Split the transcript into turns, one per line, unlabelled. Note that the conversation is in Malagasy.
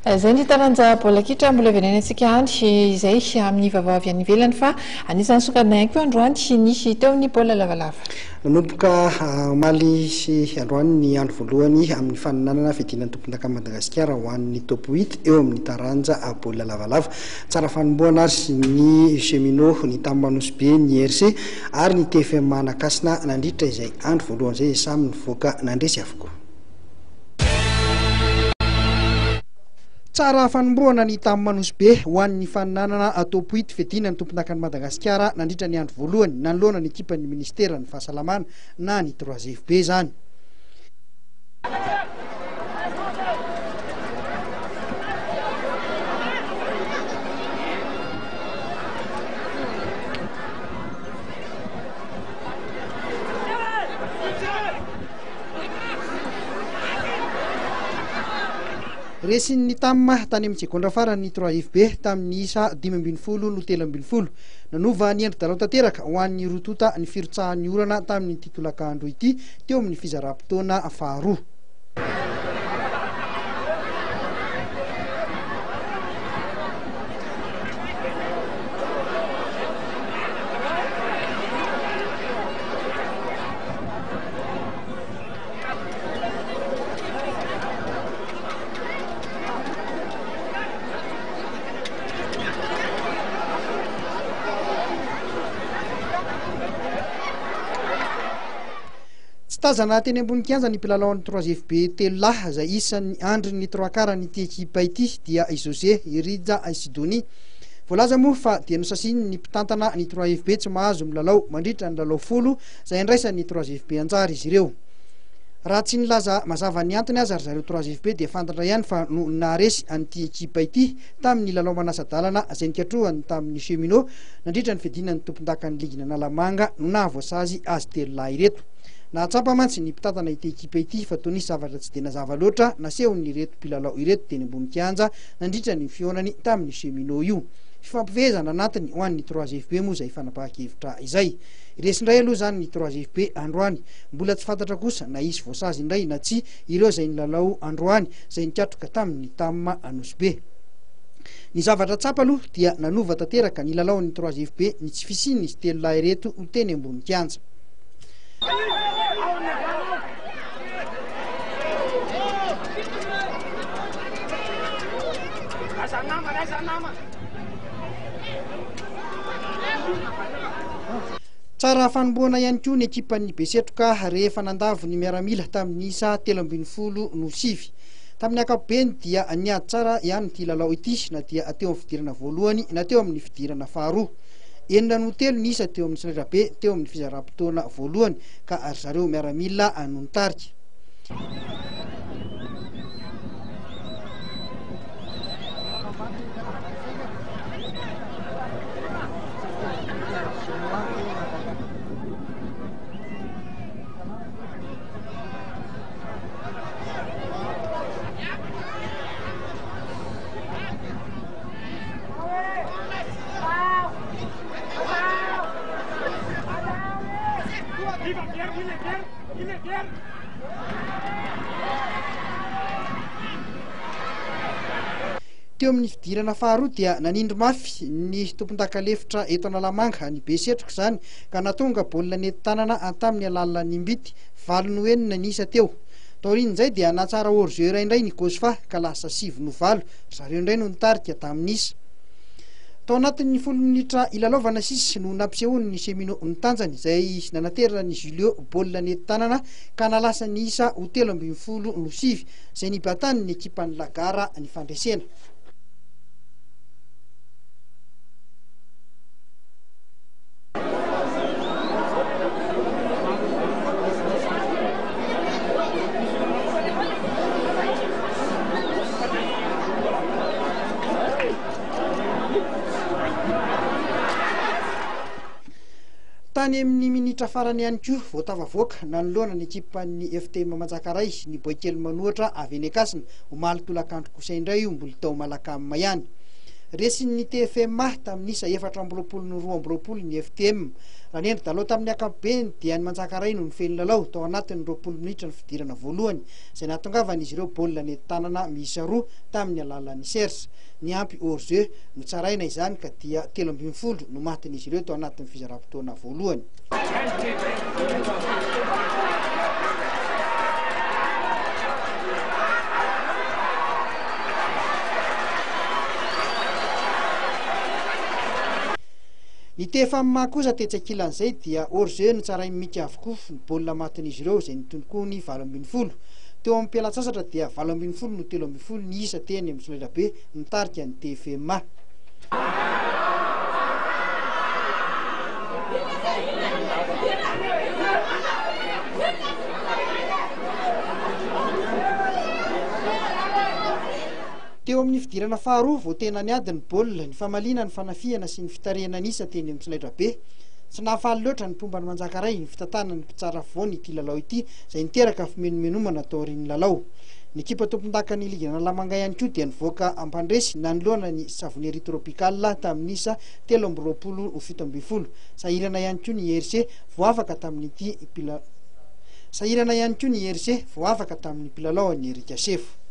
Izay ny taranja baolina kitra mbola hiverenantsika any izay amin'ny vaovao avy any ivelany fa anisan'ny songadina ihany koa androany ny teo amin'ny baolina lavalava.
Nanomboka omaly sy androany ny andro voalohany amin'ny faninanana fiadiana ny tompondakan'i Madagasikara ho an'ny top huit eo amin'ny taranja baolina lavalava. Tsara fanombohana ary ny Cheminot, ny Tam Anosibe, ny IRC ary ny TFM Manakasina nandritra izay andro voalohany izay izay samy nivoaka nandresy avokoa. Tsara fanombohana ny Tam Anosibe ho an'ny faninanana Top huit fiadiana ny tompondakan'i Madagasikara nandritra ny andro voalohany nanoloana ny ekipan'ny minisiteran'ny fahasalamana na ny trois FB izany. Resin'ny Tam tany amin'ny segondra farany ny trois FB tamin'ny isa 15 no 13. Nanova ny endri-dalao tanteraka ho an'ny roa tonta ny firotsahan'ny orana tamin'ity tolakandro ity teo amin'ny fizaram-potoana faharoa. Tsy tazana teny ambony kianja ny mpilalaon'ny trois FB telo lahy izay isan'ny andrin'ny trois quarts an'ity ekipa ity dia i José, i Rija, i Sidonie. Voalaza moa fa dia nosasian'ny mpitantana ny trois FB tsy mahazo milalao mandritra ny lalao folo izay andraisan'ny trois FB anjara izy ireo. Raha tsy nilaza mazava ny antony aza ry zareo trois FB dia fantatra ihany fa noho ny naharesy an'ity ekipa ity tamin'ny lalao manasa-dalana izay nikatrohany tamin'ny Cheminot nandritra ny fiadiana ny tompondakan'ny ligin'Analamanga no nahavoasazy azy telo lahy ireto. Nahatsapa mantsy ny mpitantana ity ekipa ity fa toa nisy zavatra tsy dia nazava loatra nasehon'ireto mpilalao ireto teny ambony kianja nandritra ny fihaonany tamin'ny Cheminot io. Fifampifehezana anatiny ho an'ny trois FB moa izay fanapahan-kevitra izay. Resy indray aloha izany ny trois FB androany. Mbola tsy fantatra kosa na hisy voasazy indray na tsia ireo izay nilalao androany izay nikatroka tamin'ny Tam Anosibe. Ny zavatra tsapa aloha dia nanova tanteraka ny lalaon'ny trois FB ny tsy fisian'izy telo lahy ireto ho teny ambony kianja. Tsara fanombohana ihany koa ny ekipan'ny Besetroka rehefa nandavo ny miaramila tamin'ny isa 13 no 9. Tamin'ny ankapobeny dia niady tsara ihany ity lalao ity na dia teo amin'ny fidirana voalohany na teo amin'ny fidirana faharoa. Enina no telo ny isa teo amin'ny solaitrabe teo amin'ny fizaram-potoana voalohany ka ry zareo miaramila no nitarika. Teo amin'ny fidirana faharoa dia nanindry mafy ny tompondaka lefitra eto Analamanga, ny Besetroka izany, ka nahatonga baolina nety tanana tamin'ny alalan'ny Mbity, valo no enina ny isa teo. Taorian'izay dia nahatsara hors jeu iray indray ny Cosfa ka lasa sivy no valo, ry zareo indray no nitarika tamin'ny isa. Tao anatin'ny folo minitra hilalaovana sisa no nampisehoan'ny Cheminot ny tanjany izay nanateran'i Julio baolina nety tanana ka nahalasa ny isa ho 13 no sivy izay nibatan'ny ekipan'ny La Gara ny fandresena. Tany amin'ny minitra farany ihany koa vao tafavoaka nanoloana ny ekipan'ny FTM Manjakaray ny boaikely manohatra avy eny Ankasina, omaly tolakandro kosa indray io mbola tao Malacam ihany. Resin'ny TFMA tamin'ny isa 24 no 22 ny FTM. Raha ny endri-dalao tamin'ny ankapobeny dia ny Manjakaray no nifehy ny lalao tao anatin'ny 20 minitra ny fidirana voalohany izay nahatongavan'izy ireo baolina nentin-tanana miisa roa tamin'ny alalan'ny Serge. Niampy hors jeu notsaraina izany ka dia 13 no matin'izy ireo tao anatin'ny fizaram-potoana voalohany. Ny TFM kosa tetsy ankilan'izay dia hors jeu notsarain'i Mika avokoa ny baolina matin'izy ireo izay nitony ny 18. Teo amin'ny mpialantsasatra dia 18 no 13 ny isa teny amin'ny solaitrabe nitarika ny TFMA. Teo amin'ny fidirana faharoa vao tena niady ny baolina, ny famaliana ny fanafihana sy ny fitarihana ny isa teny amin'ny solaitrabe. Tsy nahafaly loatra ny mpomba ny Manjakaray ny fitantanan'ny mpitsara afovoany ity lalao ity izay niteraka fimenomenomanana taorian'ny lalao. Ny ekipa tompondakan'ny ligy Analamanga ihany koa dia nivoaka mpandresy nanoloana ny Savonnerie Tropicale tamin'ny isa 23 ho 17. Sahirana ihany koa ny IRC vao afaka tamin'ity mpila Sahirana ihany koa ny IRC vao afaka tamin'ny mpilalao an'i Erika Sefo.